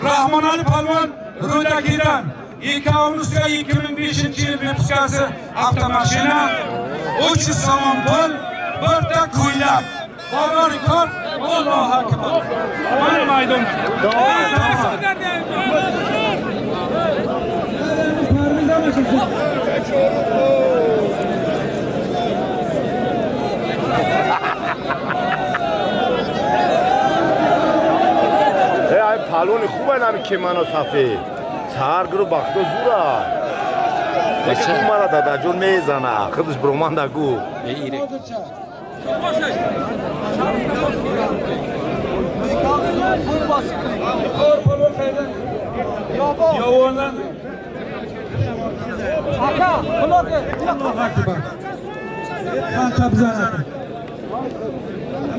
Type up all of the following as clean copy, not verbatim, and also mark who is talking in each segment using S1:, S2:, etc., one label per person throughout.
S1: Rahmonali polvon Rudakidan Ikkovimizga 2005-yil выпускасы avtomashina, 300 somon pul, birta ko'ylak. Bozor kor, Allohu akbar. Mana maydon.
S2: Эй, палони хуб нами ки мано сафед. Сар гиру бахто зура. Яке мара дадаҷон мезана, худаш броманда гу.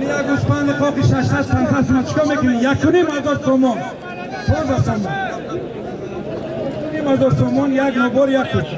S1: Як гӯспанди қоқи 600 500 сомон чикор мекунӣ? 1,5 ҳазор сомон. 15 сомон. 1,5 ҳазор сомон як нобор як курта.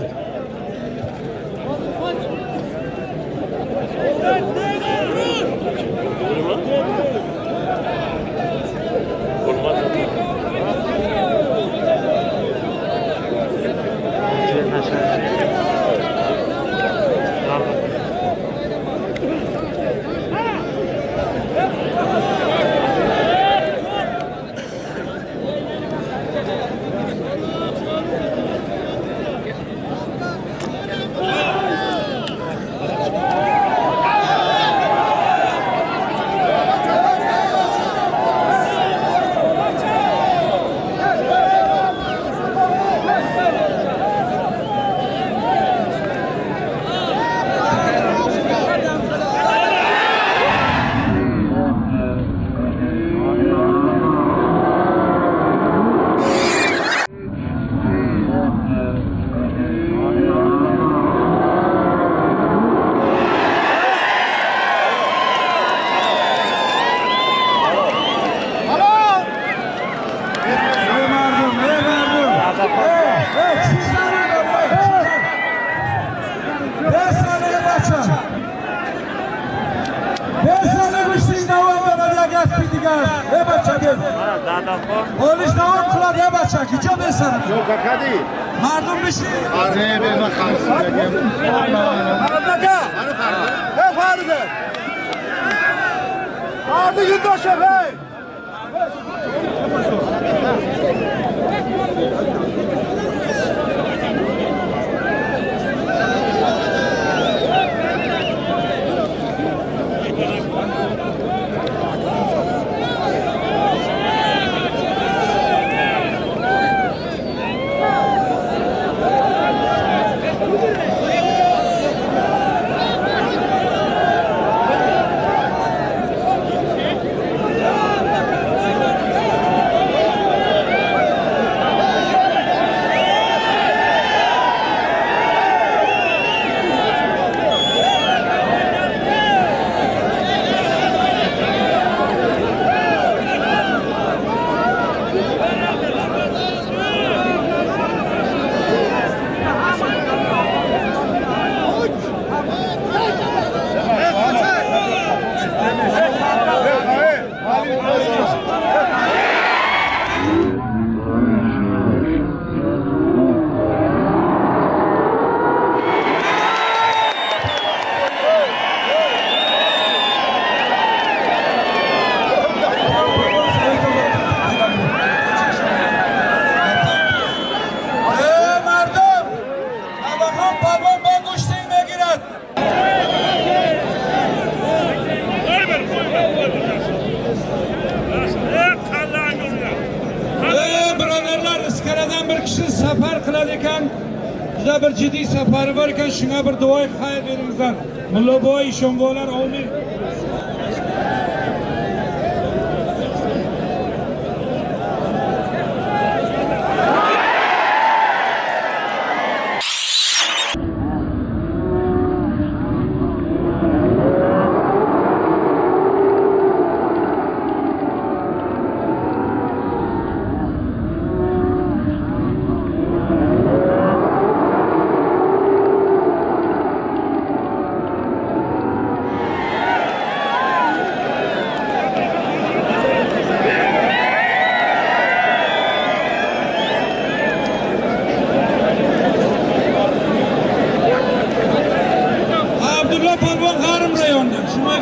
S1: Bir jiddiy safari bor ekan, shunga bir duoy xayr beringizlar. Mulla boy, ishonbolar, amin.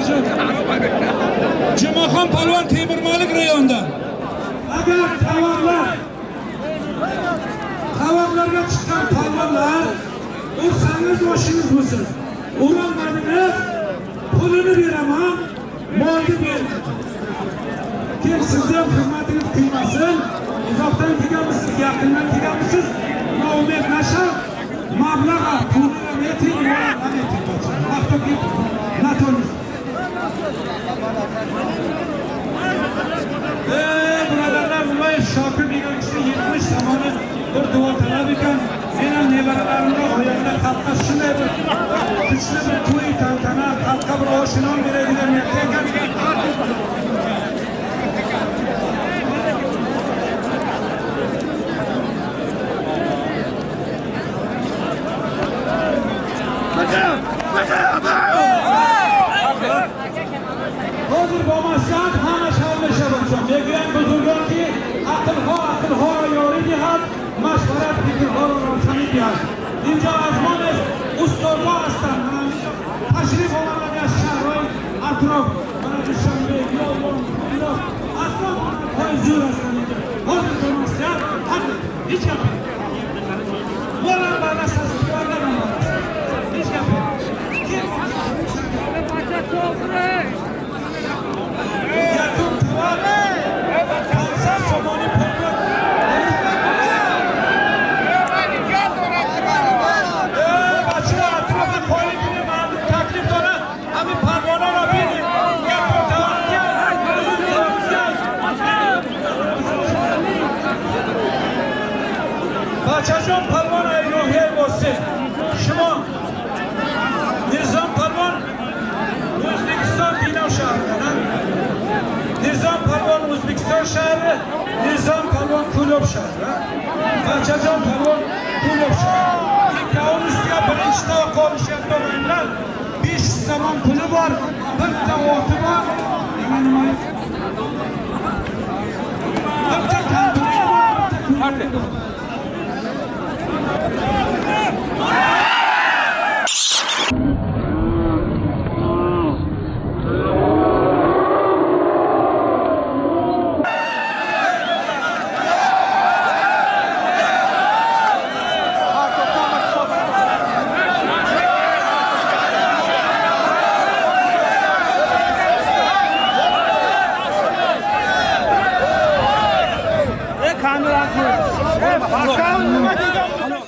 S1: Бошад. Jumaxon polvon Temurmalik rayonidan. Agar tavarlarga chiqqan polvonlar ursangiz oshingiz bo'lsin. Urolmadingiz, pulini beraman, molni berman. Kim sizdan xizmatingiz kuymasin, uzoqdan kelganmisiz, yaqindan kelganmisiz, noumid nashav, mablag'a pulini yeting, molini yeting. Vaqtda natoniz. Birodarlar, Mullayev Shokir degan kishi 70 somoni bir duo talab ekan. Men ham nevaralarimga oyoqda xalqqa shunday bir kuchli bir to'y tantana, xalqqa bir osh non beradigan niyatda ekan. Hozir با maslahat hamma sharmisha bo'lsin. Мегӯянд бузургон ки ақлҳо ақлҳоро ёрӣ диҳад, машварат фикрҳоро равшанӣ диҳад. Инҷо аз мо нест, устодҳо ҳастанд. Мана инҷо ташриф оварданд аз шаҳрҳои атроф, мана Душанбе, Ёвон, Кӯлоб, асло ҳои зӯр ҳастанд инҷо. Ҳозир бо маслиҳат ҳақ ҳеҷ гап молам ба даст аст, пиёдам ба даст. Ҳеҷ гап якум товар 500 сомонӣ пул дод. Бачаҳо атрофи холӣ бинед, мардум таклиф дорад, ҳамин парвонаро бинед. Якум товар бачаҷон палвон ноҳияи Восеъ. Шумо Низом палвон O'zbekiston Dinov shahridan. Nizom polvon O'zbekiston shahri, Nizom polvon Ko'lob shahri. Bachajon polvon Ko'lob shahri. Ikkovini ustiga birinchi tovoq olishyapti o'g'illar. 500 somon puli bor, bitta oti bor. Nima? Bitta komplekti bor, bitta ko'ylagi bor.
S3: Bakalım.